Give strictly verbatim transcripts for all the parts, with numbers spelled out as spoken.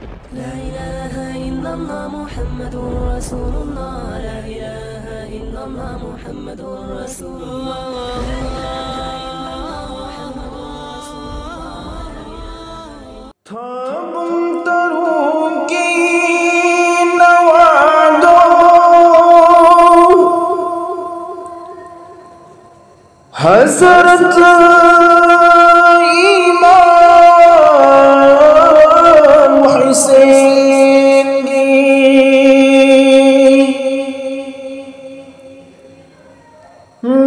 لا إله إلا الله محمد رسول الله. لا إله إلا الله محمد رسول الله. لا إله إلا الله محمد رسول الله. ꯊꯥꯕꯨꯡ ꯇꯔꯨꯛꯀꯤ ꯅꯋꯥꯗꯣ ꯍꯖꯔꯠ ꯏꯃꯥꯝ ꯍꯨꯁꯦꯟꯒꯤ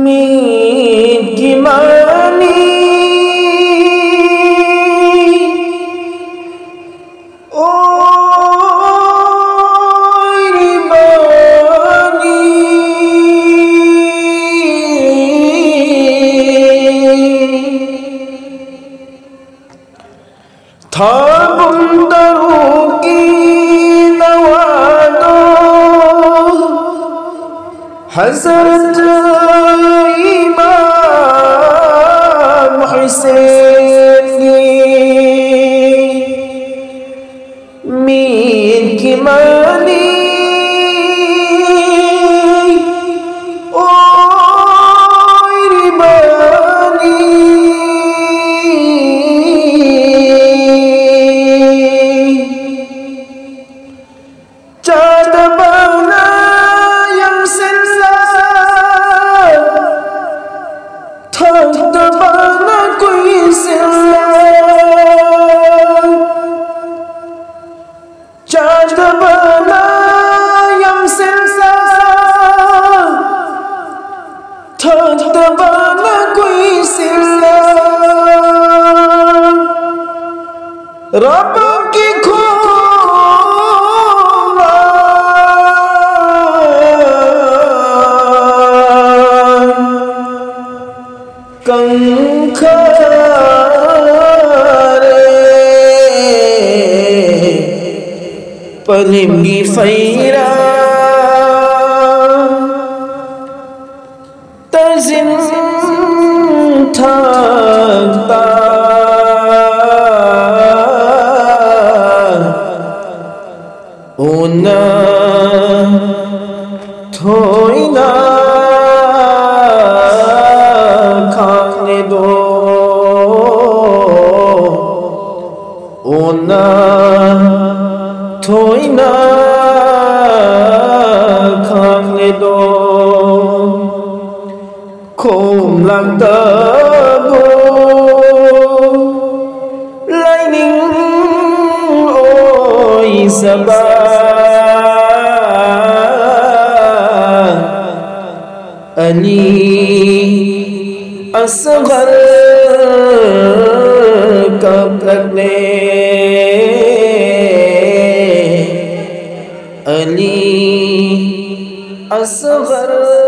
ꯃꯤꯠꯀꯤ ꯃꯅꯤ ꯑꯣꯏꯔꯤꯕꯅꯤ꯫ ꯊꯥꯕꯨꯡ ꯇꯔꯨꯛꯀꯤ ꯅꯋꯥꯗꯣ ꯍꯖꯔꯠ ꯏꯃꯥꯝ ꯍꯨꯁꯦꯟꯒꯤ ꯃꯤꯠꯀꯤ ꯃꯅꯤ ꯑꯣꯏꯔꯤꯕꯅꯤ꯫ ꯆꯥꯗꯕꯅ ꯌꯥꯝꯁꯤꯜꯂ, ꯊꯛꯇꯕꯅ ꯀꯨꯏꯁꯤꯜꯂ, ꯆꯥꯗꯕꯅ ꯌꯥꯝꯁꯤꯜꯂ, ꯊꯛꯇꯕꯅ ꯀꯨꯏꯁꯤꯜꯂ, ꯔꯕꯀꯤ ꯈꯣꯡꯂꯥꯏ ꯀꯪꯈꯔꯦ꯫ ꯄꯂꯤꯝꯒꯤ ꯐꯩꯔꯥ ꯇꯥꯁꯤꯟ ꯊꯛꯇ ꯊꯣꯏꯅ ꯈꯪꯂꯦꯗꯣ꯫ ꯈꯣꯝꯂꯛꯇꯕꯨ ꯂꯥꯏꯅꯤꯡ ꯑꯣꯏꯖꯕ ꯑꯅꯤ ꯑꯁꯒꯔ ꯀꯞꯂꯛꯂꯦ꯫ ꯑꯅꯤ ꯑꯁꯒꯔ